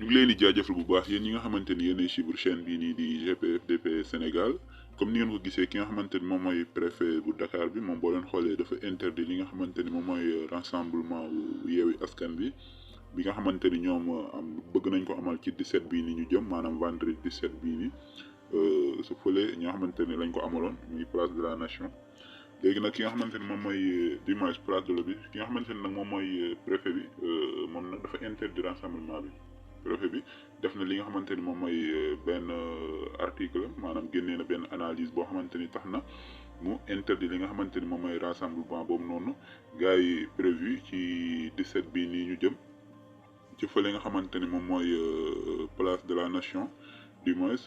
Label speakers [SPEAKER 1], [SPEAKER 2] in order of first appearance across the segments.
[SPEAKER 1] ñu ngi leen di jaajëfal bu baax yéen ñi nga xamante ni yéenay suivre chaîne bii nii di GPFDP Sénégal comme ni ngeen ko gisee ki nga xamante ni moom mooy préfet bu Dakar bi moom boo leen xoolee dafa interdit li nga xamante ni moom mooy rassemblement wu Yewwi Askan bi nga xamante ni ñoom bëgg nañ ko amal ci 17 bii ni ñu jëm maanaam vendredi 17 bii ni su fële ñi nga xamante ni lañ ko amaloon muy place de la nation. léegi nag ki nga xamante ni moom mooy dimanche place de l'Obélisque ki nga xamante ni nag moom mooy préfet bi moom nag dafa interdit rassemblement bi. préfet bi def na li nga xamante ni moom mooy benn article maanaam génnee na benn analyse boo xamante ni tax na mu interdit li nga xamante ni moom mooy rassemblement boobu noonu gars yi prévu ci 17 bii nii ñu jëm ci fële nga xamante ni moom mooy place de la nation du moins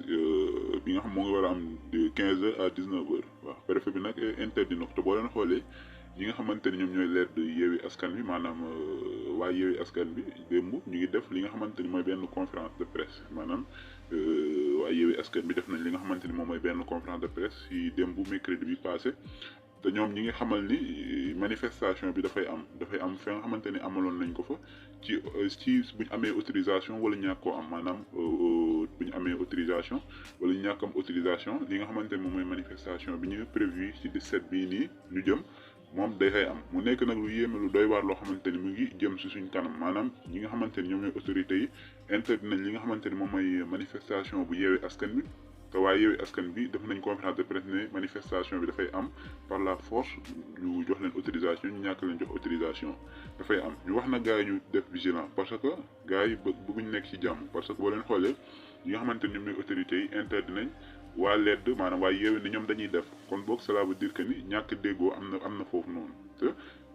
[SPEAKER 1] bi nga xam moo ngi war a am de 15h à 19h waaw préfet bi nag interdit na ko te boo leen xoolee ñi nga xamante ni ñoom ñooy leer de Yewwi Askan Wi maanaam waa Yewwi Askan bi démb ñu ngi def li nga xamante ni mooy benn conférence de presse maanaam waa Yewwi Askan bi def nañ li nga xamante ni moom mooy benn conférence de presse ci démb mercredi bi passé te ñoom ñi ngi xamal ni manifestation bi dafay am fi nga xamante ni amaloon nañ ko fa ci bu ñu amee autorisation wala ñàkk koo am maanaam bu ñu amee autorisation wala ñàkk am autorisation li nga xamante ni moom mooy manifestation bi ñu prévu ci 17 bii nii ñu jëm. moom day am mu nekk nag lu yéeme lu doy waar loo xamante ni mu ngi jëm si suñ kanam maanaam ñi nga xamante ni ñoom ñooy autorités yi interdit nañ li nga xamante ni moom mooy manifestation bu Yewwi Askan bi te waaye Yewwi Askan bi def nañ conférence de presse ne manifestation bi dafay am par la force ñu jox leen autorisation ñu ñàkk leen jox autorisation dafay am ñu wax na gars yi ñu def vigilant parce que gars yi bëgguñ nekk ci jàmm parce que boo leen xoolee ñi nga xamante ni ñoom ñooy autorités yi interdit nañ waa ledd maanaam waa Yewwi ni ñoom dañuy def kon boog cela veut dire que ni ñàkk déggoo am na foofu noonu te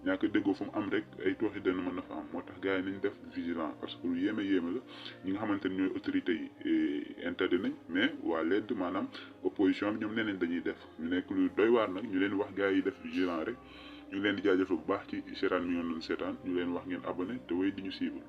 [SPEAKER 1] ñàkk déggoo fu mu am rek ay tooxi dana mën na fa am moo tax gars yi nañ def vigilant parce que lu yéeme la ñi nga xamante ni ñooy autorités yi interdit nañ mais waa ledd maanaam opposition bi ñoom neneen dañuy def ñu nekk lu doy waar nag ñu leen wax gars yi def vigilant rek ñu ngi leen di jaajëfal bu baax ci seetaan mi ngeen doon seetaan ñu leen wax ngeen abonné te wéy di ñu suivre